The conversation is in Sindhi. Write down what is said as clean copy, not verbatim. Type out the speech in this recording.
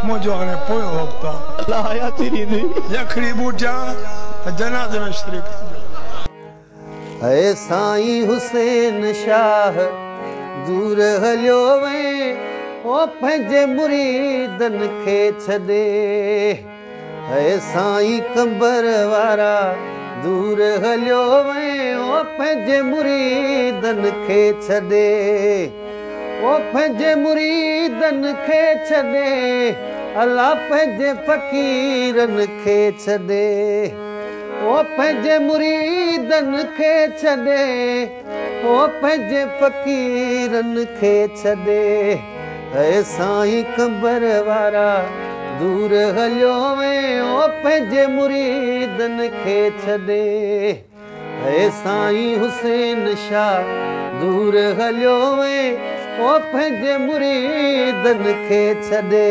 منهنجو هاڻي پويون وقت آ. الله حياتي ڏيندي. يکڙي ٻوٽيان ته جنازي ۾ شريڪ ٿجو. اي سائين حسين شاهه دور هليو وئين، او پنهنجي مريدن کي ڇڏي. اي سائين قمبر وارا دور هليو وئين، او پنهنجي مريدن کي ڇڏي. او پنهنجي مريدن کي ڇڏي، الله پنهنجي فقيرن کي ڇڏي. او پنهنجي مريدن کي ڇڏي، او پنهنجي فقيرن کي ڇڏي. اي سائين قمبر وارا دور هليو وئين، او پنهنجي مريدن کي ڇڏي. اي سائين حسين شاهه دور هليو وئين، او پنهنجي مريدن کي ڇڏي.